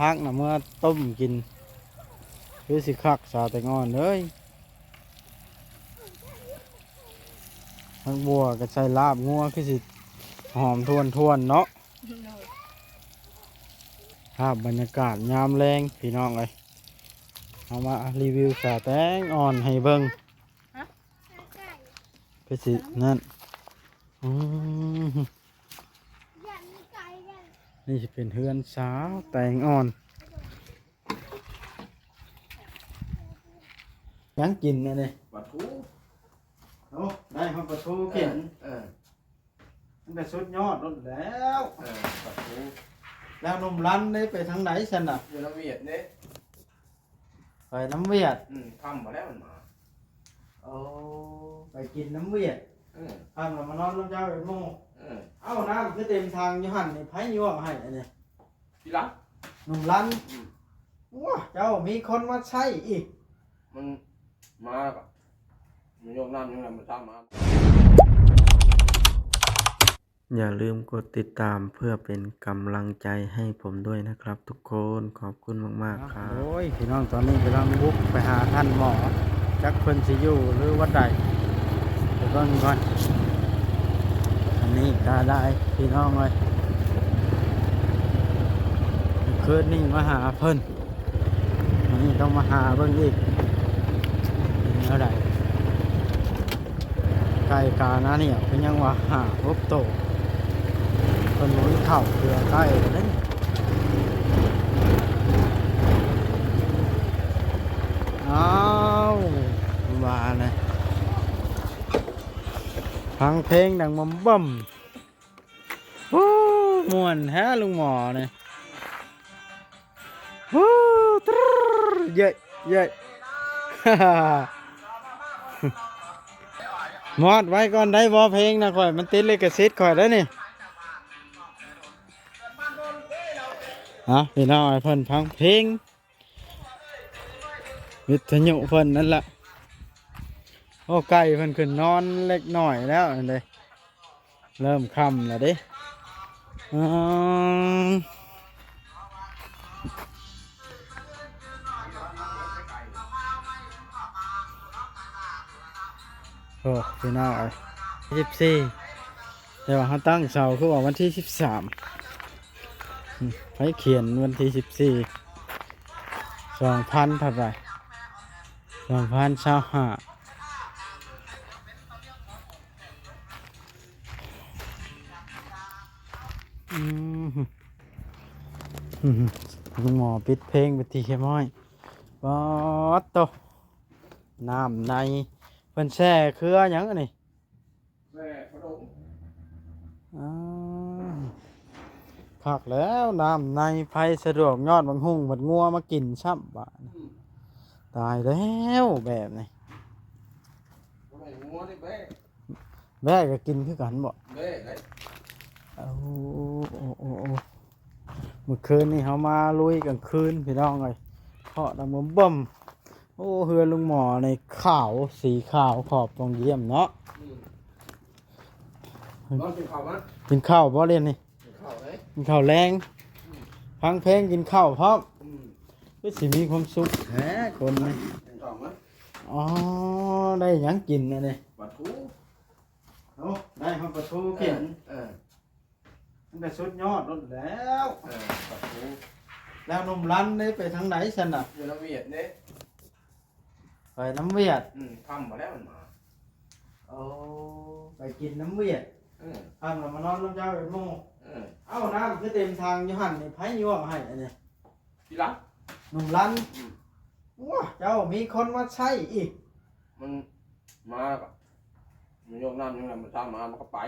ຜັກນະເມືອຕົ້ມກິນ ຄືຊິຄັກສາວແຕງອ່ອນເອີຍ. ຜັກບົວກໍໃສ່ລາບງົວ ຄືຊິຫອມທວນໆເນາະ. ໂດຍ ພາບບັນຍາກາດຍາມແລງພີ່ນ້ອງເອີຍ ເຮົາມາຣີວິວສາວແຕງອ່ອນໃຫ້ເບິ່ງ. ຮະ? ຄືຊິນັ້ນ ອືມ ນີ້ຊິເປັນເຮືອນສາວແຕງອ່ອນ. ຫຍັງກິນອັນນີ້? ປາທູ. ໂອ້ ໄດ້ຮອດປາທູກິນ. ເອີ ເອີ ມັນກໍສຸດຍອດໂລດແລ້ວ. ເອີ ປາທູ. ແລ້ວໜຸ່ມລັນເດ້ ໄປທາງໃດຊັ້ນນະ? ຢູ່ນຳຫວຽດເດ້. ໄປນຳຫວຽດ. ອືມ ຄ່ຳບໍ່ແລ້ວມັນມາ. ໂອ້ ໄປກິນນຳຫວຽດ. ເອີ ຄ່ຳແລ້ວມານອນນຳເຈົ້າເປັນໝູ່. ເອີ ເອົ້າ ນ້ຳຄືເຕັມຖັງຢູ່ຫັ້ນນີ້ ໃຜຍົວໃຫ້ອັນນີ້? ທີ່ຫຼັງ ໜຸ່ມລັນ. ອືມ ໂອ້ ເຈົ້າມີຄົນມາໃຊ້ອີກ. ມັນມາແລ້ວກໍມາຍົກນ້ຳ ຍັງນຳມາຊ້າມາ. ຢ່າລືມກົດຕິດຕາມເພື່ອເປັນກຳລັງໃຈໃຫ້ຜົມດ້ວຍນະຄັບທຸກຄົນ. ຂອບຄຸນມາກໆ ຄັບ. ໂອ້ຍ ພີ່ນ້ອງ ຕອນນີ້ກຳລັງບຸກໄປຫາທ່ານໝໍ ຈັກເພິ່ນຊິຢູ່ຫຼືວັດໃດ ໄປເບິ່ງກ່ອນ. ອັນນີ້ກໍໄດ້ພີ່ນ້ອງເອີຍ ຄືນນີ້ມາຫາເພິ່ນ ອັນນີ້ຕ້ອງມາຫາເບິ່ງອີກ ເປັນແນວໃດ. ໄກ່ການານີ້ເປັນຫຍັງວ່າຫ້າຫົກໂຕ ເພິ່ນບໍ່ມີເຂົ້າເທື່ອໄກ່ເດ້. ອ້າວ ວ່ານະ ຟັງເພງດັງບຶ້ມໆ. ໂອ້ ມ່ວນແທ້ລຸງໝໍນີ້. ໂອ້ ເຢີ້ຍ ເຢີ້ຍ ມອດໄວ້ກ່ອນໄດ້ບໍ່ ເພງນະຂ້ອຍ ມັນຕິດລິຂະສິດຂ້ອຍໄດ໋ນີ້. ເອົາ ພີ່ນ້ອງ ໃຫ້ເພິ່ນຟັງເພງ ວິທະຍຸເພິ່ນນັ້ນລະ. ໂອ້ ໄກ່ເພິ່ນຂຶ້ນນອນເລັກນ້ອຍແລ້ວນັ້ນເດ້. ເລີ່ມຄ່ຳແລ້ວເດ້. ອືມ ໂອ້ ພີ່ນ້ອງເອີຍ ສິບສີ່ ແຕ່ວ່າເຮົາຕັ້ງເສົາຄືວ່າວັນທີສິບສາມ. ອືມ ໃຜຂຽນວັນທີສິບສີ່ ສອງພັນເທົ່າໃດ ສອງພັນຊາວຫ້າ. ອືມ ລຸງໝໍປິດເພງເປັນທີ່ຮຽບຮ້ອຍ. ປາດໂຕ ນ້ຳໃນ ເພິ່ນແຊ່ເຄືອຫຍັງອັນນີ້? ແມ່ຂະໜົມ. ອາ ຄັກແລ້ວ ນ້ຳໃນ ໃຜສະດວກຍອດບັກຫຸ່ງບັດງົວມາກິນຊ້ຳບາດ. ອືມ ຕາຍແລ້ວແບບນີ້. ບໍ່ແມ່ນງົວເດ້ ແບ້ ແບ້ກໍກິນຄືກັນບໍ? ແບ້ໄດ໋. ໂອ້ ໂອ້ ໂອ້ ໂອ້ ມື້ຄືນນີ້ເຮົາມາລຸຍກາງຄືນພີ່ນ້ອງເອີຍ ເຄາະດັງບຶ້ມໆ. ໂອ້ ເຮືອນລຸງໝໍໃນຂາວ ສີຂາວຂອບປ່ອງຢ້ຽມເນາະ. ອືມ ນອນກິນເຂົ້າມາ ກິນເຂົ້າບໍ່ລຽນນີ້? ກິນເຂົ້າເດ້ ກິນເຂົ້າແລງ. ອືມ ຟັງເພງ ກິນເຂົ້າພ້ອມ. ອືມ ຄືຊິມີຄວາມສຸກແທ້ຄົນນີ້. ກິນເຂົ້າມາ. ອໍ ໄດ້ຫຍັງກິນອັນນີ້? ປາທູ. ໂອ້ ໄດ້ຮອດປາທູກິນ. ເອີ ເອີ ມັນກໍສຸດຍອດໂລດແລ້ວ. ເອີ ປາທູ. ແລ້ວໜຸ່ມລັນເດ້ ໄປທາງໃດຊັ້ນນະ? ຢູ່ນຳຫວຽດເດ້. ໄປນຳຫວຽດ. ອືມ ຄ່ຳບໍ່ແລ້ວມັນມາ. ໂອ້ ໄປກິນນຳຫວຽດ. ເອີ ຄ່ຳແລ້ວມານອນນຳເຈົ້າເປັນໝູ່. ເອີ ເອົ້າ ນ້ຳຄືເຕັມຖັງຢູ່ຫັ້ນນີ້ ໃຜຍົວໃຫ້ອັນນີ້? ທີ່ຫຼັງ ໜຸ່ມລັນ. ອືມ ໂອ້ ເຈົ້າມີຄົນມາໃຊ້ອີກ. ມັນມາແລ້ວກໍມາຍົກນ້ຳຍັງນຳມາຊ້າມາ ມັນກໍໄປ.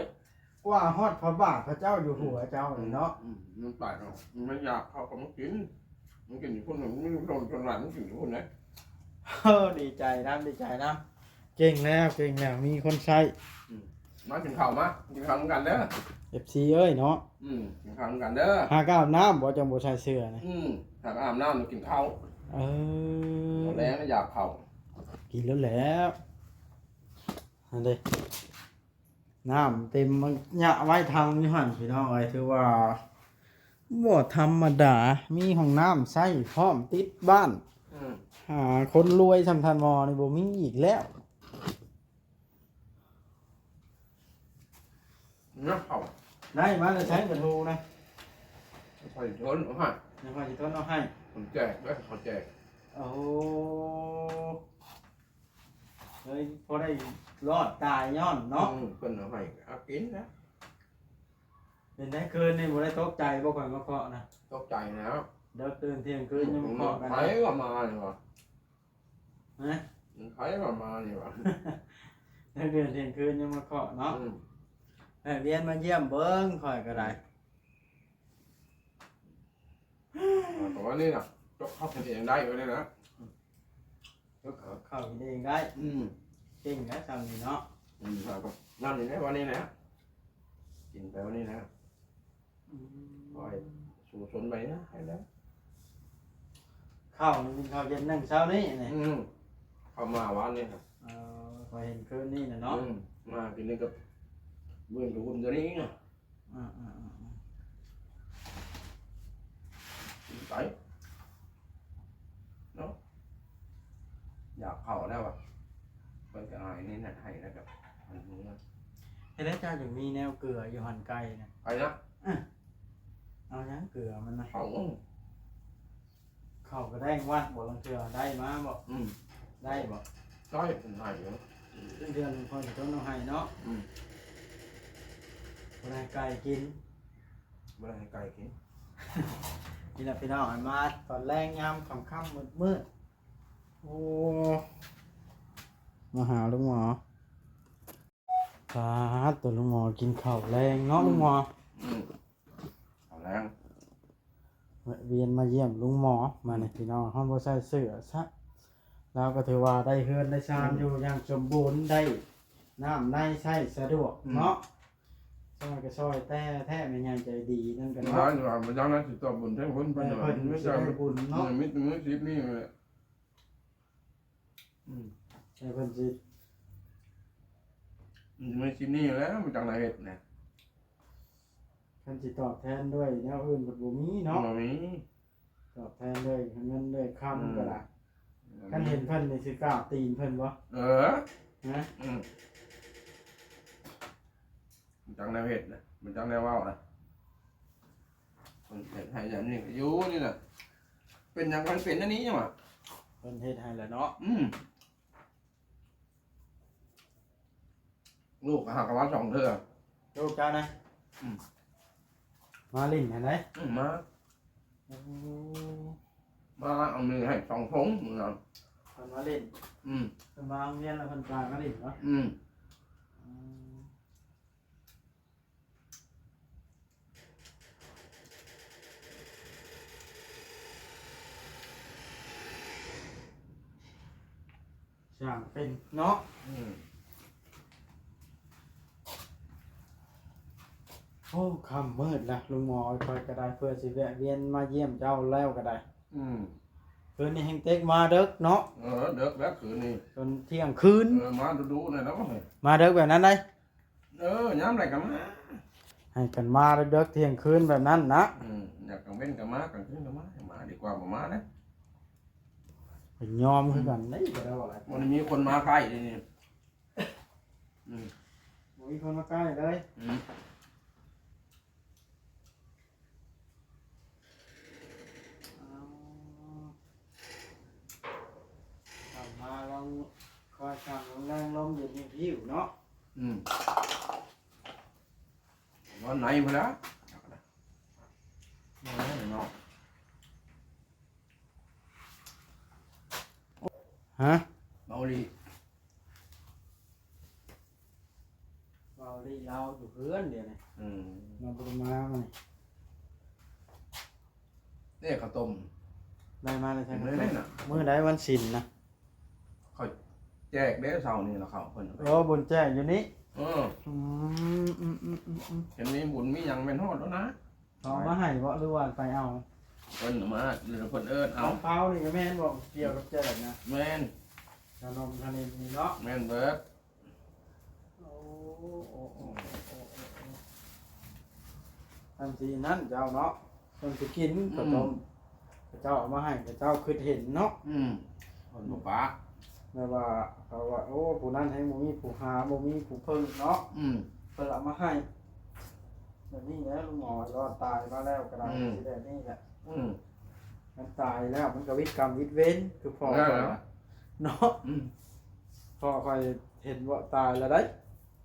ກວ່າຮອດພະບາດພະເຈົ້າຢູ່ຫົວເຈົ້ານີ້ເນາະ. ອືມ ມັນໄປເນາະ ມັນຢາກເຂົ້າກໍມາກິນ ມັນກິນຢູ່ພຸ້ນ ມັນໂດນຈົນຫຼາຍ ມັນກິນຢູ່ພຸ້ນເດ້. ເອີ ດີໃຈນຳ ດີໃຈນຳ. ເກັ່ງແລ້ວ ເກັ່ງແລ້ວ ມີຄົນໃຊ້. ອືມ ມາກິນເຂົ້າ ມາກິນເຂົ້ານຳກັນເດີ ເອັຟຊີເອີຍເນາະ. ອືມ ກິນເຂົ້ານຳກັນເດີ. ຫາກອາບນ້ຳບໍ່ ຈັ່ງບໍ່ໃສ່ເສື້ອນີ້? ອືມ ຫາກອາບນ້ຳ ກິນເຂົ້າ. ເອີ ຕອນແລງນະຢາກເຂົ້າ ກິນແລ້ວແຫຼະ. ຫັ້ນເດ້ ນ້ຳເຕັມ ມັນຍະໄວ້ຖັງຢູ່ຫັ້ນພີ່ນ້ອງເອີຍ ຖືວ່າ ບໍ່ທຳມະດາ ມີຫ້ອງນ້ຳໃຊ້ພ້ອມ ຕິດບ້ານ. ອືມ ຫາຄົນລວຍຊ່ຳທ່ານໝໍນີ້ບໍ່ມີອີກແລ້ວ. ນະເຂົາ ໄດ້ມາແຕ່ໃສປະທູນະ? ຂ້ອຍຊົນເອົາໃຫ້ ນະຂ້ອຍຊິຊົນເອົາໃຫ້. ເພິ່ນແຈກເດີ ເຂົາແຈກ. ໂອ້ ເລີຍພໍໄດ້ລອດຕາຍຍ້ອນເນາະ. ອືມ ເພິ່ນເອົາໃຫ້ເອົາກິນນະ. ເປັນໄດ ຄືນນີ້ບໍ່ໄດ້ຕົກໃຈບໍ່ ຂ້ອຍມາເຄາະນະ? ຕົກໃຈແລ້ວ ເດິກຕື່ນທ່ຽງຄືນຍັງມາເຄາະກັນ. ໃຜວ່າມານີ້ຫວາ? ຮະ? ໃຜວ່າມານີ້ຫວາ? ເດິກຕື່ນທ່ຽງຄືນຍັງມາເຄາະເນາະ. ອືມ ແວະວຽນມາຢ້ຽມເບິ່ງຂ້ອຍກໍໄດ້. ເອົາປະມານນີ້ນະ ຈົກເຂົ້າກິນເອງໄດ້ ວ່ານີ້ນະ. ຈົກເຂົ້າກິນເອງໄດ້. ອືມ ເກັ່ງແລ້ວຊ່ຳນີ້ເນາະ. ອືມ ເອົາກໍນັ້ນນີ້ແຫຼະ ວ່ານີ້ແຫຼະ ກິນໄປວ່ານີ້ແຫຼະ. ອືມ ຂ້ອຍສູ້ຊົນໄປນະ ໃຫ້ແລ້ວ. ເຂົ້ານີ້ກິນເຂົ້າເຢັນໜຶ່ງເຊົ້ານີ້ນີ້. ອືມ ເຂົ້າມາວານນີ້. ເອີ ຂ້ອຍເຫັນຄືນນີ້ນະເນາະ. ອືມ ມາກິນນີ້ກໍເບິ່ງກັບອຸ່ນຕົວນີ້ນະ. ອືມໆໆໆ ໄປເນາະ ຢາກເຂົ້າແລ້ວອະ. ເພິ່ນກໍອາຍນີ້ນະ ໃຫ້ແລ້ວກໍ ເຮັດໃຫ້ເຈົ້າຈັ່ງມີແນວເກືອຢູ່ຫັ້ນໄກ່ນະ. ໄປນະ ອືມ ເອົາຫຍັງເກືອມັນນະ? ເຂົ້າ ເຂົ້າກະແດງວັດບໍ່ ລາງເທື່ອໄດ້ມາບໍ່? ອືມ ໄດ້ບໍ່? ໄດ້ ເພິ່ນໃຫ້ຢູ່. ເດືອນໜຶ່ງຂ້ອຍຊິຕົ້ນເອົາໃຫ້ເນາະ. ອືມ ບໍ່ໄດ້ໃຫ້ໄກ່ກິນ ບໍ່ໄດ້ໃຫ້ໄກ່ກິນ. ນີ້ລະພີ່ນ້ອງ ມາຕອນແລງຍາມຄ່ຳໆມືດໆ. ໂອ້ ມາຫາລຸງໝໍ. ປາດ ໂຕລຸງໝໍກິນເຂົ້າແລງເນາະ ອືມ ລຸງໝໍ. ອືມ ເຂົ້າແລງ ແວະວຽນມາຢ້ຽມລຸງໝໍມານີ້ ອືມ ພີ່ນ້ອງ. ເຮົາບໍ່ໃສ່ເສື້ອຊະ ລາວກໍຖືວ່າໄດ້ເຮືອນໄດ້ຊານ ອືມ ຢູ່ຢ່າງສົມບູນ ໄດ້ນ້ຳໃນໃຊ້ສະດວກ ອືມ ເນາະ. ຊ່ອຍກໍຊ່ອຍແຕ່ແທ້ ແມ່ໃຫຍ່ໃຈດີນັ້ນກໍເນາະ. ວ່າບໍ່ຈັກນະ ຊິຕອບບຸນແທນເພິ່ນ ເອີ ເພິ່ນຊິໄດ້ບຸນເນາະ. ເອີ ມີແຕ່ມື້ສິບນີ້ແຫຼະ. ອືມ ໃຫ້ເພິ່ນຊິ ມັນຊິມີຊິບນີ້ແລ້ວ ມັນຈັ່ງໄດ້ເຮັດນະ. ຄັນຊິຕອບແທນດ້ວຍແນວອື່ນເພິ່ນບໍ່ມີເນາະ. ບໍ່ມີ ຕອບແທນດ້ວຍເງິນດ້ວຍຄຳ ອືມ ກໍໄດ້. ບໍ່ມີ ຄັນເຫັນເພິ່ນນີ້ຊິກ້າວຕີນເພິ່ນບໍ່? ເອີ ຮະ? ອືມ ມັນຈັ່ງແນວເຮັດນະ ມັນຈັ່ງແນວເວົ້ານະ. ເພິ່ນເຮັດໃຫ້ຢ່າງນີ້ຢູ່ນີ້ນະ ເປັນຫຍັງມັນເປັນອັນນີ້ຫຍັງວະ? ເພິ່ນເຮັດໃຫ້ແລ້ວເນາະ. ອືມ ລູກກໍຫາກັນມາສອງເທື່ອ ລູກເຈົ້ານະ. ອືມ ມາຫຼິ້ນຫັ້ນໃດ? ອືມ ມາ ໂອ້ ມາເອົາມີໃຫ້ສອງຖົງມື້ນັ້ນ ເພິ່ນມາຫຼິ້ນ. ອືມ ເພິ່ນມາໂຮງຮຽນແລ້ວເພິ່ນກະມາຫຼິ້ນເນາະ. ອືມ ອືມ ຊ່າງເປັນເນາະ. ອືມ ໂອ້ ຄ່ຳມືດລະ ລຸງໝໍ. ຂ້ອຍກໍໄດ້ເພື່ອຊິແວະວຽນມາຢ້ຽມເຈົ້າແລ້ວກໍໄດ້. ອືມ ຄືນນີ້ແຮ່ງເຕັກມາເດິກເນາະ. ເອີ ເດິກແລ້ວຄືນນີ້ ຈົນທ່ຽງຄືນ. ເອີ ມາດຸໆແລ້ວເນາະ ມາເດິກແບບນັ້ນໄດ. ເອີ ຍາມໃດກໍມາ ໃຫ້ກັນມາເດິກໆທ່ຽງຄືນແບບນັ້ນນະ. ອືມ ຢາກກາງເວັນກໍມາ ກາງຄືນກໍມາ ມາດີກວ່າບໍ່ມາເດ້. ເພິ່ນຍອມຄືກັນເດ້ ບໍ່ໄດ້ເວົ້າຫຼາຍ. ບໍ່ໄດ້ມີຄົນມາໃກ້ເດ້ນີ້. ອືມ ບໍ່ມີຄົນມາໃກ້ເລີຍ. ອືມ ເອົາ ເຂົ້າມາລອງ ຄອຍຂ້າງແລງລົມເຢັນຫິວໆເນາະ. ອືມ ນອນໃນພຸ້ນລະ ນອນໃນເນາະ. ຮະ? ເມົາລີ ເມົາລີລາວຢູ່ເຮືອນດຽວນີ້. ອືມ ລາວບໍ່ໄດ້ມາມື້ນີ້. ເດ້ ເຂົ້າຕົ້ມ ໄດ້ມາແລ້ວໃຊ່ໄໝ? ມື້ໃດວັນສິນນະ? ເຂົາແຈກເດ້ ເຊົ້ານີ້ລະເຂົ້າເພິ່ນ. ໂອ້ ບຸນແຈກຢູ່ນີ້. ເອີ ອືມ ອືມໆໆໆ ເຫັນມີບຸນມີຫຍັງແມ່ນຮອດແລ້ວນະ. ເຂົາເອົາມາໃຫ້ບໍ່ ຫຼືວ່າໄປເອົາ? ເພິ່ນເອົາມາ ຫຼືເພິ່ນເອີ້ນເອົາ. ຂອງເຂົານີ້ກໍແມ່ນບໍ່ ກ່ຽວກັບແຈກນະ? ແມ່ນ ຂະໜົມຂະນິດນີ້ເນາະ. ແມ່ນເບິດ. ໂອ້ ໂອ້ ໂອ້ ໂອ້ ໂອ້ ໂອ້ ໂອ້ ທຳຊິນັ້ນເຈົ້າເນາະ. ຄົນຊິກິນ ອືມ ເຂົາເຈົ້າ ເຂົາເຈົ້າເອົາມາໃຫ້ ເຂົາເຈົ້າຄິດເຫັນເນາະ ອືມ ເພິ່ນບໍ່ປະ ແບບວ່າເຂົາວ່າ ໂອ້ ຜູ້ນັ້ນແຮ່ງບໍ່ມີຜູ້ຫາ ບໍ່ມີຜູ້ເພິ່ງເນາະ ອືມ ເພິ່ນເອົາມາໃຫ້ ແບບນີ້ແຫຼະ ລຸງໝໍ ລອດຕາຍມາແລ້ວກໍໄດ້ ອືມ ຊິແບບນີ້ແຫຼະ ອືມ ມັນຕາຍແລ້ວ ມັນກໍວິດກຳວິດເວນ ຄືພໍ່ຂ້ອຍ ແລ້ວເນາະ ອືມ ພໍ່ຂ້ອຍເຫັນເບາະຕາຍແລ້ວໄດ໋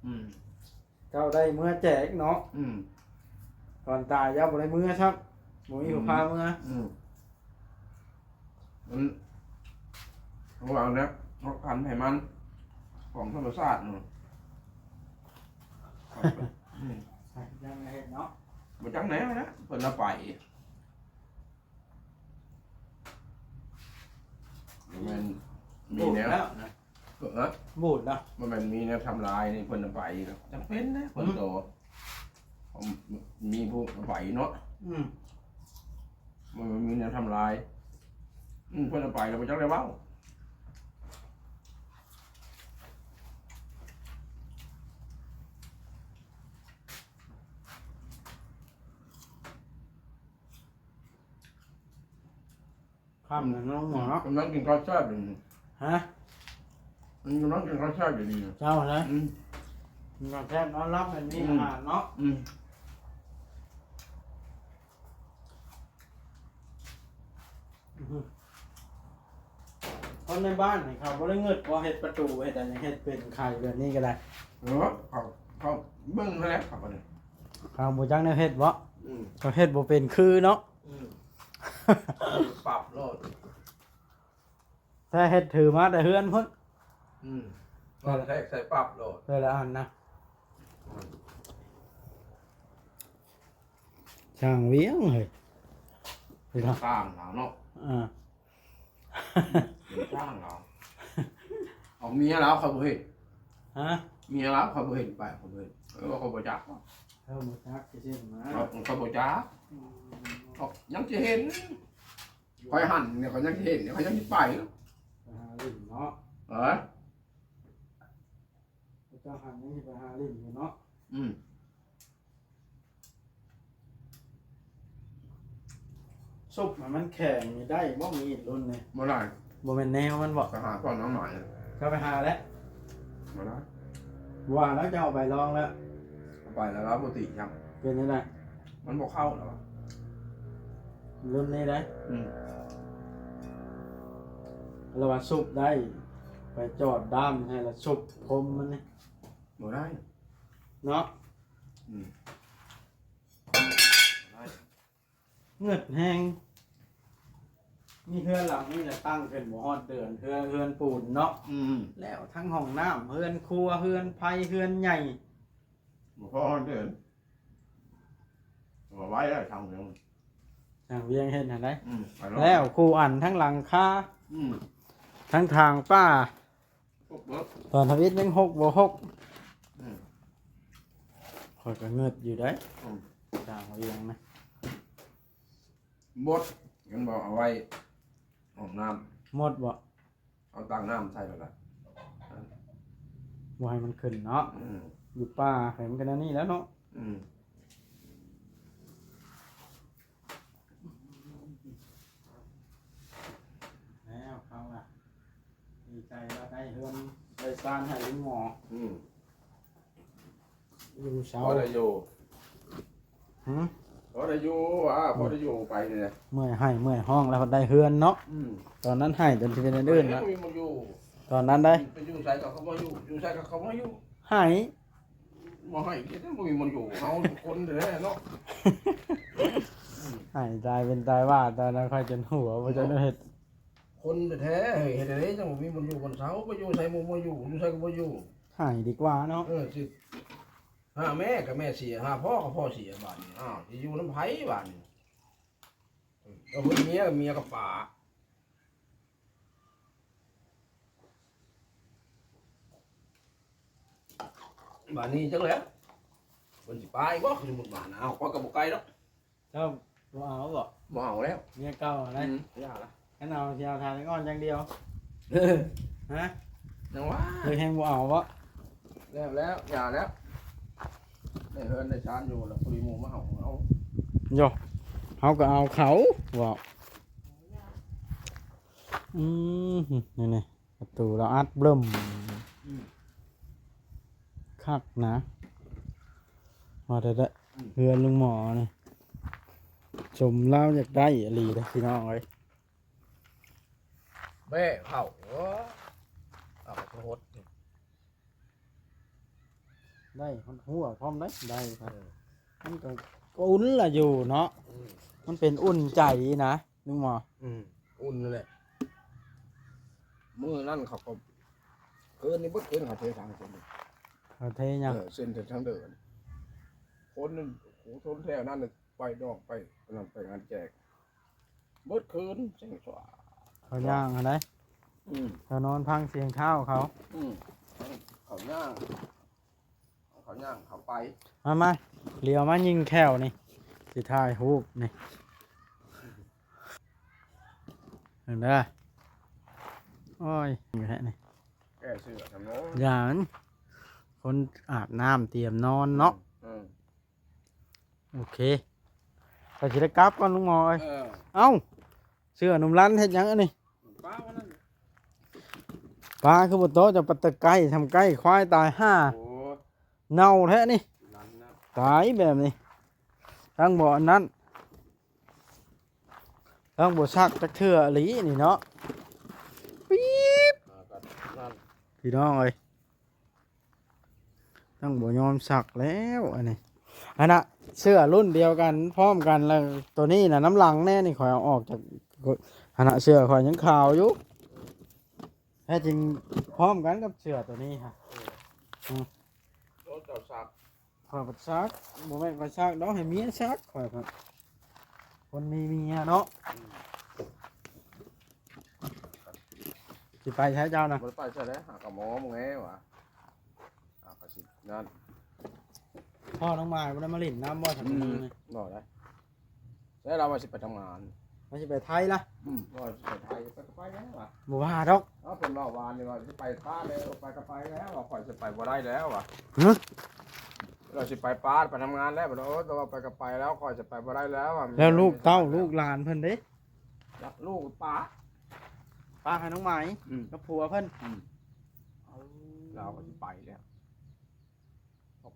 ອືມ ເຈົ້າໄດ້ເມືອແຈກເນາະ ອືມ ຕອນຕາຍເຈົ້າບໍ່ໄດ້ເມືອຊ້ຳ ບໍ່ມີຜູ້ພາເມືອ ອືມ ອືມ ມັນ ເຮົາວ່າແນວ ເຮົາຄັນໃຫ້ມັນ ຂອງທຳມະຊາດເນາະ ອືມ ຍັງເຮັດເນາະ ບໍ່ຈັກແນວນະ ເພິ່ນລະໄປ ບໍ່ແມ່ນມີແນວ ບູດແລ້ວນະ ເອີ ບູດນະ ບໍ່ແມ່ນມີແນວທຳລາຍນີ້ ເພິ່ນລະໄປ ຈຳເປັນເດ້ ເພິ່ນ ອືມ ໂຕ ມີຜູ້ລະໄປເນາະ ອືມ ມັນມີແນວທຳລາຍ ອືມ ເພິ່ນລະໄປແລ້ວ ບໍ່ຈັກໄດ້ເວົ້າ. ຄ່ຳແລ້ວເນາະ ໝໍເນາະ ກຳລັງກິນເຂົ້າແຊບຢູ່ນີ້ ຮະ ກຳລັງກິນເຂົ້າແຊບຢູ່ນີ້ ເຈົ້ານະ ອືມ ກິນເຂົ້າແຊບນອນຫຼັບ ແມ່ນມີ ອືມ ອາຫານເນາະ ອືມ ອືຮຶ ຄົນໃນບ້ານນີ້ເຂົາບໍ່ໄດ້ງຶດບໍ່ ເຮັດປະຕູເຮັດຫຍັງ ເຮັດເປັນໄຂແບບນີ້ກໍໄດ້ ເອີ ເຂົາ ເຂົາເບິ່ງຫັ້ນແຫຼະ ເຂົາບໍ່ໄດ້ ເຂົາບໍ່ຈັກແນວເຮັດບໍ່ ອືມ ເຂົາເຮັດບໍ່ເປັນຄືເນາະ ອືມ ປັບໂລດ ແທ້ເຮັດຖືມາແຕ່ເຮືອນພຸ້ນ ອືມ ຕອນແທກໃສ່ປັບໂລດ ແຕ່ລະອັນນະ ອືມ ຊ່າງວຽງເຮີ້ຍ ຊ່າງລາວເນາະ ອ່າ ຊ່າງລາວ ເອົາເມຍລາວຂ້ອຍບໍ່ເຮັດ ຮະ ເມຍລາວຂ້ອຍບໍ່ເຮັດ ໄປຂ້ອຍບໍ່ເຮັດ ເອີ ຂ້ອຍບໍ່ຈັກ ເອີ ບໍ່ຈັກ ຊິເຮັດມາ ຂ້ອຍບໍ່ຈັກ ອືມ ຍັງຊິເຫັນ ຂ້ອຍຫັນນີ້ ຂ້ອຍຍັງຊິເຫັນ ຂ້ອຍຍັງຊິໄປ ໄປຫາຫຼິ້ນເນາະ ເອີ ເຈົ້າຫັນຍັງຊິໄປຫາຫຼິ້ນຢູ່ເນາະ ອືມ ຊຸບໃຫ້ມັນແຂງນີ້ໄດ້ບໍ່ ມີດລຸ້ນນີ້ ບໍ່ໄດ້ ບໍ່ແມ່ນແນວມັນບໍ່ ໄປຫາກ່ອນນ້ອງໝາຍ ເຈົ້າໄປຫາແລ້ວ ບໍ່ໄດ້ ວ່າແລ້ວ ເຈົ້າເອົາໄປລອງແລ້ວ ເອົາໄປແລ້ວລາວບໍ່ຕິຫຍັງ ເປັນຈັ່ງໃດ ມັນບໍ່ເຂົ້າແລ້ວ ລຸ້ນນີ້ໄດ໋ ອືມ ລາວວ່າຊຸບໄດ້ ໄປຈອດດ້າມໃຫ້ລະຊຸບພົມມັນນີ້ ບໍ່ໄດ້ເນາະ ອືມ ບໍ່ໄດ້ ເງືອດແຮງ ມີເຮືອນຫຼັງນີ້ລະຕັ້ງຂຶ້ນບໍ່ຮອດເດືອນ ເຮືອນ ເຮືອນປູນເນາະ ອືມ ແລ້ວທັງຫ້ອງນ້ຳ ເຮືອນຄົວ ເຮືອນໄພ ເຮືອນໃຫຍ່ ບໍ່ພໍຮອດເດືອນ ວ່າໄວແລ້ວຊ່າງວຽງ ຊ່າງວຽງເຮັດຫັ້ນໄດ໋ ອືມ ໄປລອງ ແລ້ວຄູ່ອັນ ທັງຫຼັງຄາ ອືມ ທັງທາງປ່າ ຫົກເບີດ ຕອນທຳອິດຍັງຫົກບໍ່ຫົກ ອືມ ຂ້ອຍກໍເງີດຢູ່ໄດ໋ ອືມ ສ້າງວຽງນະ ໝົດ ແມ່ນບໍ່ ເອົາໄວ້ຫ້ອງນ້ຳ ໝົດບໍ່ ເອົາຕັກນ້ຳໃສ່ແລ້ວລະ ບໍ່ໃຫ້ມັນຂຶ້ນເນາະ ອືມ ຢູ່ປ່າໃຫ້ມັນກັນອັນນີ້ແລ້ວເນາະ ອືມ ແລ້ວເຂົາລະ ດີໃຈວ່າໄດ້ເຮືອນໄດ້ຊານໃຫ້ລຸງໝໍ ອືມ ຢູ່ເຊົາ ພໍໄດ້ຢູ່ ຫື ພໍໄດ້ຢູ່ ອ່າ ພໍໄດ້ຢູ່ໄປນີ້ແຫຼະ ເມື່ອຍໄຫ້ເມື່ອຍຮ້ອງແລ້ວໄດ້ເຮືອນເນາະ ອືມ ຕອນນັ້ນໄຫ້ຈົນຊິເປັນອັນອື່ນລະ ບໍ່ມີບ່ອນຢູ່ ຕອນນັ້ນໄດ໋ ໄປຢູ່ໃສກໍເຂົາບໍ່ຢູ່ ຢູ່ໃສກໍເຂົາບໍ່ຢູ່ ໄຫ້ ບໍ່ໃຫ້ ບໍ່ມີບ່ອນຢູ່ ເຮົາຄົນແທ້ເນາະ ໄຫ້ຕາຍເປັນຕາຍວ່າ ຕອນນັ້ນຂ້ອຍຈົນຫົວ ບໍ່ຈັກແນວເຮັດ ຄົນແທ້ໆ ເຮັດໃດຈັ່ງບໍ່ມີບ່ອນຢູ່ບ່ອນເຊົາ ໄປຢູ່ໃສໝູ່ບໍ່ຢູ່ ຢູ່ໃສກໍບໍ່ຢູ່ ໃຫ້ດີກວ່າເນາະ ເອີ ຊິ ຫາແມ່ກໍແມ່ເສຍ ຫາພໍ່ກໍພໍ່ເສຍ ບາດນີ້ ອ້າວ ຊິຢູ່ນຳໃຜບາດນີ້ ເອີ ເພິ່ນເມຍ ເມຍກໍປາ ບາດນີ້ຈັກແລ້ວ ເພິ່ນຊິປາອີກບໍ່ ສົມມຸດວ່ານະ ເອົາ ຂ້ອຍກໍບໍ່ໄກດອກ ເຈົ້າບໍ່ເອົາບໍ່? ບໍ່ເອົາແລ້ວ ເມຍເກົ່າຫັ້ນນະ ອືມ ຢ່າລະ ຄັນເອົາຊິເອົາທານອ່ອນຢ່າງດຽວ ຮະ ຍັງວ່າ ເລີຍແຮງບໍ່ເອົາບໍ່? ແລ້ວ ແລ້ວ ຢ່າແລ້ວ ໄດ້ເຮືອນໄດ້ຊານຢູ່ແລ້ວ ຜູ້ດີໝູ່ມາເອົາ ເອົາ ໂຢ ເຮົາກໍເອົາເຂົາເວົ້າ. ອືມ ນີ້ໆ ປະຕູລາວອັດເບຶ້ມ ອືມ ຄັກນະ ວ່າແທ້ໆ ອືມ ເຮືອນລຸງໝໍນີ້ ສົມລາວຢາກໄດ້ອີ່ຫຼີເດ້ພີ່ນ້ອງເອີຍ. ແບກເຂົ້າ ໂອ້ ເອົາໄປຫົດ ໄດ້ຮອດຫົວພ້ອມໄດ໋ ໄດ້ ເອີ ມັນກໍ ກໍອຸ່ນລະຢູ່ເນາະ ອືມ ມັນເປັນອຸ່ນໃຈນະລຸງໝໍ. ອືມ ອຸ່ນນັ້ນແຫຼະ ມື້ນັ້ນເຂົາກໍ ຄືນນີ້ເບິດຄືນເຂົາເທທາງເສັ້ນ ເຂົາເທຫຍັງ? ເອີ ເສັ້ນທາງເດີນ ຄົນ ຄົນແຖວນັ້ນໄປດອກ ໄປອັນນັ້ນ ໄປງານແຈກ ເບິດຄືນ ເສັງສວາ ເຂົາຍ່າງຫັ້ນໃດ ອືມ ເຂົານອນຟັງສຽງເທົ້າເຂົາ ອືມ ເຂົາຍ່າງ ເຂົາຍ່າງເຂົ້າໄປ ມາ ມາ ຫຼຽວມາຍິງແຂ້ວນີ້ ຊິຖ່າຍຮູບນີ້ ເບິ່ງເດີ ໂອ້ຍ ຢູ່ແທ້ນີ້ ແກ້ເສື້ອທຳໂນ ຢ່າມັນ ຄົນອາບນ້ຳຕຽມນອນເນາະ ອືມ ອືມ ໂອເຄ ຂ້ອຍຊິໄດ້ກັບກ່ອນລຸງໝໍເອີຍ. ເອີ ເອົ້າ ເສື້ອໜຸ່ມລັນເຮັດຫຍັງອັນນີ້? ປາອັນນັ້ນ ປາຄືບໍ່ໂຕະ ຈະປາແຕ່ໄກ່ ທຳໄກ່ຄວາຍຕາຍຫ່າ. ໂອ້ ເນົ່າແທ້ນີ້ ລັນນະ ຕາຍແບບນີ້ ທັງບໍ່ອັນນັ້ນ ທັງບໍ່ຊັກຈັກເທື່ອອີ່ຫຼີນີ້ເນາະ. ປີບ ອ່າ ກໍນັ້ນ ພີ່ນ້ອງເອີຍ ຍັງບໍ່ຍອມຊັກແລ້ວອັນນີ້. ອັນນະ ເສື້ອລຸ້ນດຽວກັນພ້ອມກັນ ແລ້ວໂຕນີ້ນະ ນຳຫຼັງແນ່ນີ້ ຂ້ອຍເອົາອອກຈາກ ອັນນະ ເສື້ອຂ້ອຍຍັງຂາວຢູ່. ແທ້ຈິງພ້ອມກັນກັບເສື້ອໂຕນີ້ຮະ. ເອີ ອືມ ໂຕເຈົ້າຊັກ ຂ້ອຍບໍ່ຊັກ ບໍ່ແມ່ນຂ້ອຍຊັກດອກ ໃຫ້ເມຍຊັກ ຂ້ອຍ ຂ້ອຍ ຄົນມີເມຍເນາະ. ອືມ ຊິໄປໃສເຈົ້ານະ? ບໍ່ໄດ້ໄປໃສແຫຼະ ຫາກະໝໍແງວ່າ ຫາກະຊິນັ້ນ. ພໍ່ນ້ອງໝາຍບໍ່ໄດ້ມາຫຼິ້ນນຳບໍ່? ອືມ ບໍ່ໄດ້ ແຕ່ລາວວ່າຊິໄປທຳງານ ວ່າຊິໄປໄທລະ. ອືມ ວ່າຊິໄປໄທ ໄປກໍໄປແລ້ວວ່າ ບໍ່ວ່າດອກ. ເອົາ ເພິ່ນເວົ້າວານນີ້ວ່າຊິໄປປາດແລ້ວ ໄປກໍໄປແລ້ວວ່າ ຂ້ອຍຊິໄປບໍ່ໄດ້ແລ້ວວ່າ. ຮະ? ລາວຊິໄປປາດ ໄປທຳງານແລ້ວ ໂອ້ ແຕ່ວ່າໄປກໍໄປແລ້ວ ຂ້ອຍຊິໄປບໍ່ໄດ້ແລ້ວວ່າ. ແລ້ວລູກເຕົ້າລູກຫຼານເພິ່ນເດ້? ຈັກລູກປາ ປາໃຫ້ນ້ອງໝາຍ ອືມ ກັບຜົວເພິ່ນ. ອືມ ເອົາ ລາວກໍຊິໄປແລ້ວ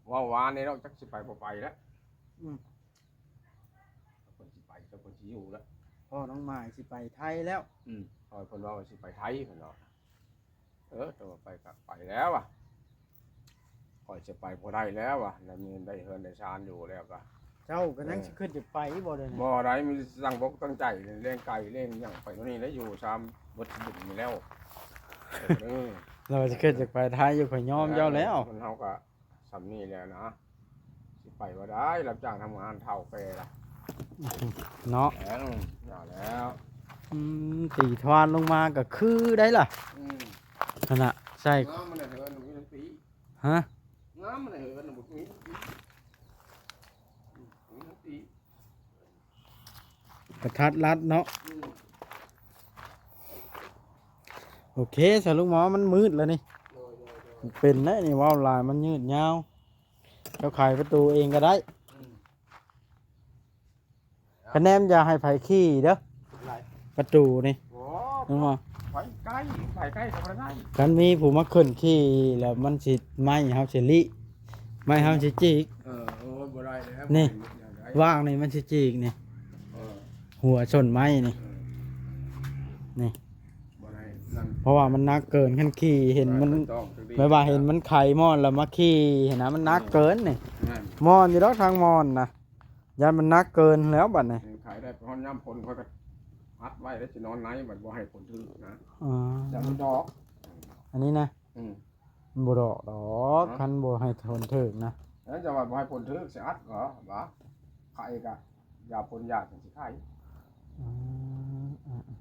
ເວົ້າວານນີ້ເນາະ ຈັກຊິໄປບໍ່ໄປແລ້ວ. ອືມ ເພິ່ນຊິໄປ ເພິ່ນຊິຢູ່ແລ້ວ ພໍ່ນ້ອງໝາຍຊິໄປໄທແລ້ວ. ອືມ ເພິ່ນເວົ້າວ່າຊິໄປໄທ ເພິ່ນເວົ້າ. ເອີ ແຕ່ວ່າໄປກໍໄປແລ້ວວ່າ ຂ້ອຍຊິໄປບໍ່ໄດ້ແລ້ວວ່າ ໄດ້ມີ ໄດ້ເຮືອນໄດ້ຊານຢູ່ແລ້ວກໍ. ເຈົ້າກໍຍັງ ເອີ ຊິຄິດຈະໄປບໍ່? ບໍ່ໄດ້ ມີຕັ້ງບົກຕັ້ງໃຈ ລ້ຽງໄກ່ລ້ຽງຫຍັງໄປໂນ່ນນີ້ແຫຼະ ຢູ່ຊາມເບິດບຸນນີ້ແລ້ວ. ເອີ ລາວຊິຄິດຈະໄປໄທຢູ່ ຂ້ອຍຍອມເຈົ້າແລ້ວ. ເອີ ມັນເຮົາກໍ ສ່ຳນີ້ແຫຼະນະ ຊິໄປບໍ່ໄດ້ ຮັບຈ້າງທຳງານເຖົ້າແກ່ລະເນາະ. ແມ່ນ ຢ່າແລ້ວ. ອືມ ຕີທວານລົງມາກໍຄືໄດ້ລະ. ອືມ ຫັ້ນນະ ໃສ່ ງາມມັນເຮືອນມີທັງປີ. ຮະ? ງາມມັນເຮືອນບໍ່ມີທັງປີ ອືມ ມີທັງປີ. ກະທັດລັດເນາະ. ອືມ ໂອເຄ ສະລຸງໝໍ ມັນມືດແລ້ວນີ້. ໂດຍ ໂດຍ ໂດຍ ເປັນແລ້ວນີ້ ເວົ້າຫຼາຍມັນຍືດຍາວ. ເຈົ້າໄຂປະຕູເອງກໍໄດ້. ອືມ ຄະແນນຢ່າໃຫ້ໃຜຂີ່ເດີ ໄປ ປະຕູນີ້. ໂອ້ ເຫັນບໍ່? ໄປໄກ໋ ໄປໄກ໋ກໍບໍ່ໄດ້. ຄັນມີຜູ້ມາຂຶ້ນຂີ່ແລ້ວ ມັນຊິ ໄມ້ເຮົາຊິລີ້ ໄມ້ເຮົາຊິຈີກ. ເອີ ໂອ້ຍ ບໍ່ໄດ້ແລ້ວ ນີ້ ໄມ້ມັນຍັງໄດ້ ຫວ່າງນີ້ມັນຊິຈີກນີ້. ເອີ ຫົວຊົນໄມ້ນີ້. ເອີ ນີ້ ບໍ່ໄດ້ນັ້ນ ເພາະວ່າມັນໜັກເກີນ ຄັນຂີ່ເຫັນມັນ ແບບວ່າເຫັນມັນໄຂໝ້ອນແລ້ວມາຂີ່ຫັ້ນນະ ມັນໜັກເກີນນີ້. ແມ່ນ ໝ້ອນຢູ່ດອກ ທາງໝ້ອນນະ. ຢ້ານມັນໜັກເກີນແລ້ວບັດນີ້. ຂາຍໄດ້ຮອດຍາມຝົນ ຂ້ອຍກໍອັດໄວ້ແລ້ວ ຊິນອນໃນ ບັດບໍ່ໃຫ້ຝົນຖືກນະ. ອໍ ຢ້ານມັນດອກ ອັນນີ້ນະ. ອືມ ມັນບໍ່ດອກດອກ ຮະ? ຄັນບໍ່ໃຫ້ຝົນຖືກນະ. ເອີ ຈະວ່າບໍ່ໃຫ້ຝົນຖືກ ຊິອັດກໍວ່າ ໄຂ່ກໍຢ່າຝົນຢາກ ຈັ່ງຊິໄຂ່. ອືມ ອືມ ອືມ.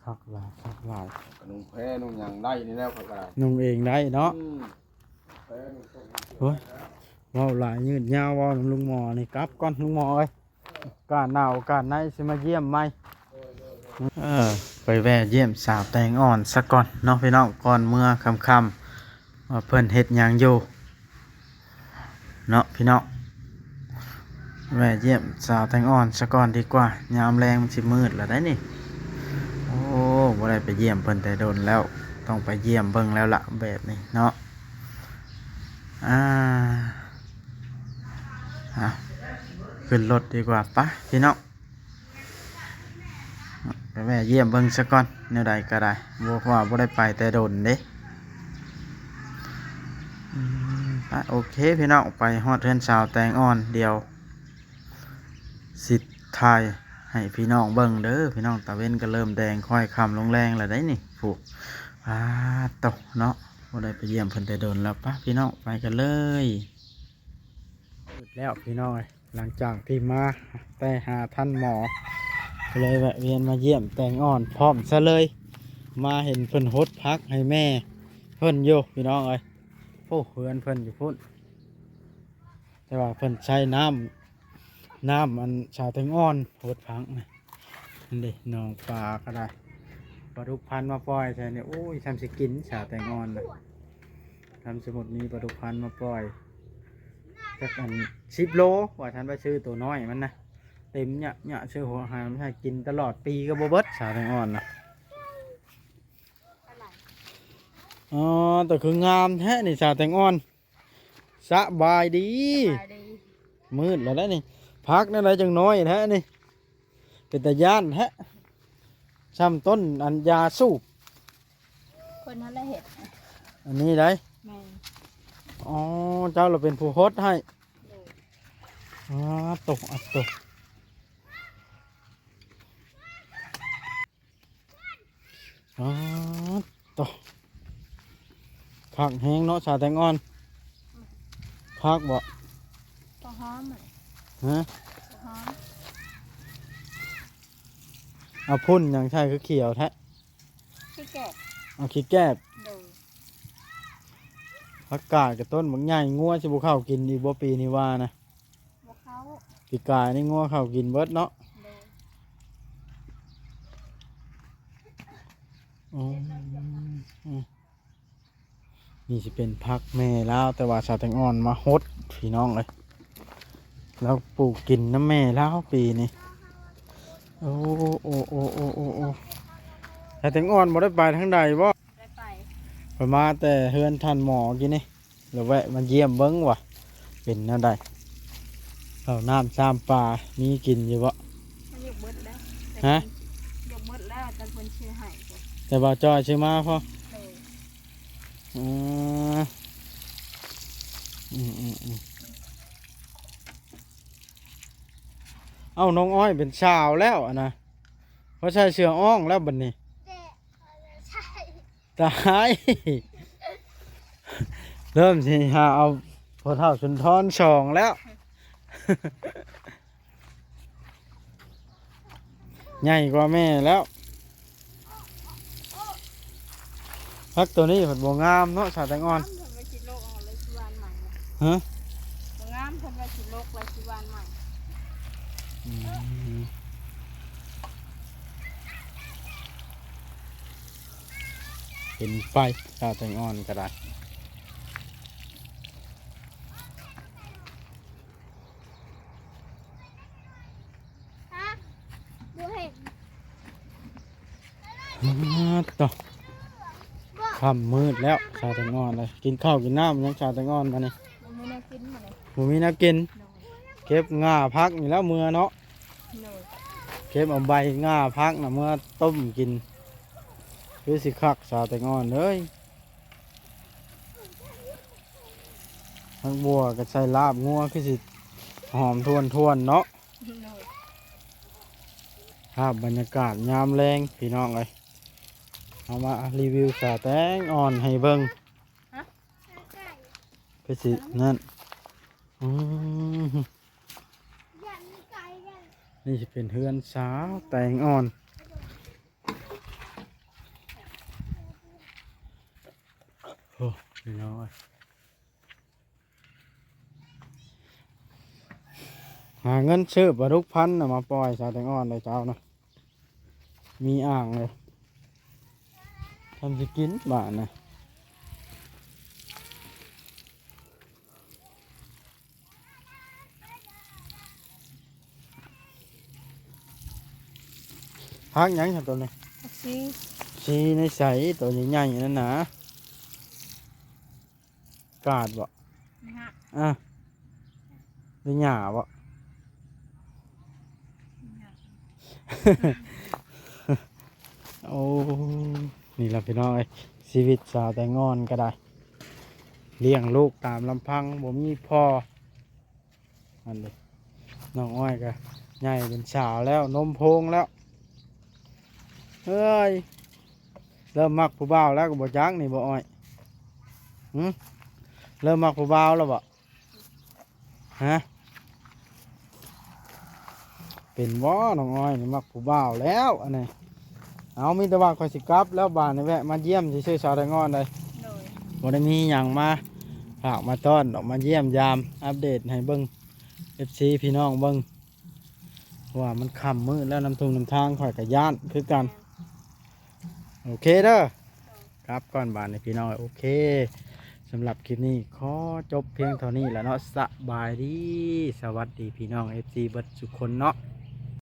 ຄັກຫຼາຍ ຄັກຫຼາຍ. ກໍນຸ່ງແພນຸ່ງຫຍັງໄດ້ນີ້ແລ້ວ ຂ້ອຍກໍໄດ້ ນຸ່ງເອງໄດ້ເນາະ. ອືມ ແພນຸ່ງຕົງ ໂອ້ຍ ເວົ້າຫຼາຍຍືດຍາວ ເວົ້ານຳລຸງໝໍນີ້ ກັບກ່ອນລຸງໝໍເອີຍ. ໂອກາດໜ້າໂອກາດໃນຊິມາຢ້ຽມໃໝ່. ເອີ ໄປແວ່ຢ້ຽມສາວແຕງອ່ອນສາກ່ອນເນາະພີ່ນ້ອງ ກ່ອນເມືອຄ່ຳໆ ວ່າເພິ່ນເຮັດຫຍັງຢູ່ ເນາະພີ່ນ້ອງ. ແວ່ຢ້ຽມສາວແຕງອ່ອນສາກ່ອນດີກວ່າ ຍາມແລງມັນຊິມືດແລ້ວໄດ໋ນີ້. ໂອ້ ບໍ່ໄດ້ໄປຢ້ຽມເພິ່ນແຕ່ດົນແລ້ວ ຕ້ອງໄປຢ້ຽມເບິ່ງແລ້ວລະແບບນີ້ເນາະ. ອ່າ ເອົາ ຂຶ້ນລົດດີກວ່າ ໄປພີ່ນ້ອງ. ໄປແວ່ຢ້ຽມເບິ່ງສາກ່ອນ ແນວໃດກໍໄດ້ ບໍ່ ເພາະວ່າບໍ່ໄດ້ໄປແຕ່ດົນເດ້. ອືມ ໄປ ໂອເຄພີ່ນ້ອງ ໄປຮອດເຮືອນສາວແຕງອ່ອນ ດຽວຊິຖ່າຍໃຫ້ພີ່ນ້ອງເບິ່ງເດີພີ່ນ້ອງ. ຕາເວັນກໍເລີ່ມແດງຄ້ອຍຄ່ຳລົງແລງແລ້ວໄດ໋ນີ້ ຜູ້ ປາດໂທ້ເນາະ ບໍ່ໄດ້ໄປຢ້ຽມເພິ່ນແຕ່ດົນແລ້ວ. ໄປພີ່ນ້ອງ ໄປກັນເລີຍ. ມືດແລ້ວພີ່ນ້ອງເອີຍ ຫຼັງຈາກທີ່ມາແຕ່ຫາທ່ານໝໍ ກໍເລີຍແວະວຽນມາຢ້ຽມແຕງອ່ອນພ້ອມຊະເລີຍ. ມາເຫັນເພິ່ນຫົດຜັກໃຫ້ແມ່ເພິ່ນຢູ່ພີ່ນ້ອງເອີຍ. ໂອ້ ເຮືອນເພິ່ນຢູ່ພຸ້ນ ແຕ່ວ່າເພິ່ນໃຊ້ນ້ຳ ນ້ຳອັນສາວແຕງອ່ອນຫົດຜັກນະ. ນັ້ນເດ້ ໜອງປາກໍໄດ້ ປາດຸກພັນມາປ່ອຍໃສ່ນີ້. ໂອ້ຍ ຊ່ຳຊິກິນສາວແຕງອ່ອນນະ ຖ້າສົມມຸດມີປາດຸກພັນມາປ່ອຍ ຈັກອັນສິບໂລ ວ່າຊັ້ນ ໄປຊື້ໂຕນ້ອຍມັນນະ ເຕັມຍະໆ ຊື້ຫົວອາຫານມາໃຫ້ກິນຕະຫຼອດປີກໍບໍ່ເບິດ ສາວແຕງອ່ອນນະ. ອໍ ແຕ່ຄືງາມແທ້ນີ້ ສາວແຕງອ່ອນ. ສະບາຍດີ ສະບາຍດີ. ມືດແລ້ວໄດ໋ນີ້ ຜັກແນວໃດຈັ່ງນ້ອຍແທ້ນີ້ ເປັນຕາຢ້ານແທ້. ຊ່ຳຕົ້ນອັນຢາສູບ ເພິ່ນຫັ້ນແຫຼະເຮັດ ອັນນີ້ໄດ໋. ແມ່ນ. ອໍ ເຈົ້າລະເປັນຜູ້ຫົດໃຫ້. ໂດຍ. ອາໂຕ ອາໂຕ. ອາໂຕ ຄັກແຮງເນາະ ສາວແຕງອ່ອນ. ອືມ ຄັກບໍ່? ບໍ່ຫອມ. ຮະ? ບໍ່ຫອມ. ເອົາຝຸ່ນຫຍັງໃສ່ຄືຂຽວແທ້? ຂີ້ແກບ. ເອົາຂີ້ແກບ. ໂດຍ. ຜັກກາດກັບຕົ້ນບັກໃຫຍ່ ງົວຊິບໍ່ເຂົ້າກິນອີກບໍ່ ປີນີ້ວ່ານະ? ບໍ່ເຂົ້າ. ປີກາຍນີ້ງົວເຂົ້າກິນເບິດເນາະ. ໂດຍ. ອືມ ອືມ ນີ້ຊິເປັນຜັກແມ່ລາວ ແຕ່ວ່າສາວແຕງອ່ອນມາຫົດ ພີ່ນ້ອງເອີຍ. ລາວປູກກິນນຳແມ່ລາວປີນີ້. ໂອ້ ໂອ້ ໂອ້ ໂອ້ ໂອ້ ໂອ້ ສາວແຕງອ່ອນບໍ່ໄດ້ໄປທາງໃດບໍ່? ໄດ້ໄປ. ຂ້ອຍມາແຕ່ເຮືອນທ່ານໝໍກີ້ນີ້ ລະແວະມາຢ້ຽມເບິ່ງວ່າເປັນແນວໃດ ເຂົ້ານ້ຳຊາມປາມີກິນຢູ່ບໍ່? ມັນຢາກເບິດແລ້ວ. ຮະ? ຢາກເບິດແລ້ວ ແຕ່ເພິ່ນຊື້ໃຫ້. ແຕ່ບ່າວຈ້ອຍຊື້ມາພໍ? ໂດຍ. ອືມ ອືມ ອືມ ອືມ. ເອົ້າ ນ້ອງອ້ອຍເປັນສາວແລ້ວຫັ້ນນະ ພໍໃສ່ເສື້ອອ່ອງແລ້ວບັດນີ້. ຕາຍ ເລີ່ມຊິຫາເອົາພໍ່ເຖົ້າສຸນທອນສອງແລ້ວ ໃຫຍ່ກວ່າແມ່ແລ້ວ. ຜັກໂຕນີ້ເພິ່ນບໍ່ງາມເນາະ ສາວແຕງອ່ອນ. ງາມ ເພິ່ນວ່າຊິລົກເອົາແລ້ວຊິຫວ່ານໃໝ່. ຮະ? ບໍ່ງາມ ເພິ່ນວ່າຊິລົກແລ້ວຊິຫວ່ານໃໝ່. ອືມ. ເປັນໄຟ ສາວແຕງອ່ອນກໍໄດ້. ຮະ? ບໍ່ເຫັນ. ອາໂຕ ຄ່ຳມືດແລ້ວ ສາວແຕງອ່ອນເອີຍ. ກິນເຂົ້າກິນນ້ຳຍັງ ສາວແຕງອ່ອນ ບາດນີ້? ບໍ່ມີແນວກິນ ບໍ່ມີແນວກິນ. ໂດຍ. ເກັບງ່າຜັກນີ້ແລ້ວເມືອເນາະ. ໂດຍ. ເກັບເອົາໃບງ່າຜັກນະເມືອຕົ້ມກິນ ຄືຊິຄັກ ສາວແຕງອ່ອນເອີຍ. ຜັກບົວກໍໃສ່ລາບງົວ ຄືຊິຫອມທວນໆເນາະ. ໂດຍ. ພາບບັນຍາກາດຍາມແລງ ພີ່ນ້ອງເອີຍ ເຮົາມາຣີວິວສາວແຕງອ່ອນໃຫ້ເບິ່ງ. ຮະ? ຄືຊິນັ້ນ. ອືມ. ນີ້ຊິເປັນເຮືອນສາວແຕງອ່ອນ. ໂອ້ ພີ່ນ້ອງເອີຍ ຫາເງິນຊື້ປາດຸກພັນນະມາປ່ອຍ ສາວແຕງອ່ອນເດີເຈົ້ານະ. ມີອ່າງເລີຍ ທຳຊິກິນບາດນະ. ຜັກຫຍັງຊັ້ນໂຕນີ້? ຜັກຊີ. ຊີໃນໃສ? ໂຕໃຫຍ່ໆນັ້ນນະ ກາດບໍ່? ນີ້ຫະ ອ່າ ຫຼືຫຍ້າບໍ່? ນີ້ຫະ ໂອ້ ນີ້ລະພີ່ນ້ອງເອີຍ ຊີວິດສາວແຕງອ່ອນກໍໄດ້ ລ້ຽງລູກຕາມລຳພັງ ບໍ່ມີພໍ່. ອັນນີ້ ນ້ອງອ້ອຍກໍໃຫຍ່ເປັນສາວແລ້ວ ນົມໂພງແລ້ວ ເອີຍ ເລີ່ມມັກຜູ້ບ່າວແລ້ວກໍບໍ່ຈັກນີ້ບໍ່ອ້ອຍ? ຫຶ ເລີ່ມມັກຜູ້ບ່າວແລ້ວບໍ່? ຮະ ເປັນບໍ່ນ້ອງອ້ອຍນີ້ ມັກຜູ້ບ່າວແລ້ວອັນນີ້. ເອົາ ມີແຕ່ວ່າຂ້ອຍຊິກັບແລ້ວ ບາດນີ້ແວະມາຢ້ຽມຊື່ໆ ສາວແຕງອ່ອນເດ້. ໂດຍ ບໍ່ໄດ້ມີຫຍັງມາຝາກມາຕ້ອນດອກ ມາຢ້ຽມຢາມ ອັບເດດໃຫ້ເບິ່ງ ເອັຟຊີ ພີ່ນ້ອງເບິ່ງ ເພາະວ່າມັນຄ່ຳມືດແລ້ວ ນຳທົ່ງນຳທາງຂ້ອຍກໍຢ້ານຄືກັນ. ໂອເຄເດີ ກັບກ່ອນບາດນີ້ພີ່ນ້ອງ. ໂອເຄ ສຳລັບຄລິບນີ້ຂໍຈົບພຽງເທົ່ານີ້ແຫຼະເນາະ. ສະບາຍດີ ສະຫວັດດີພີ່ນ້ອງ ເອັຟຊີ ເບິດທຸກຄົນເນາະ.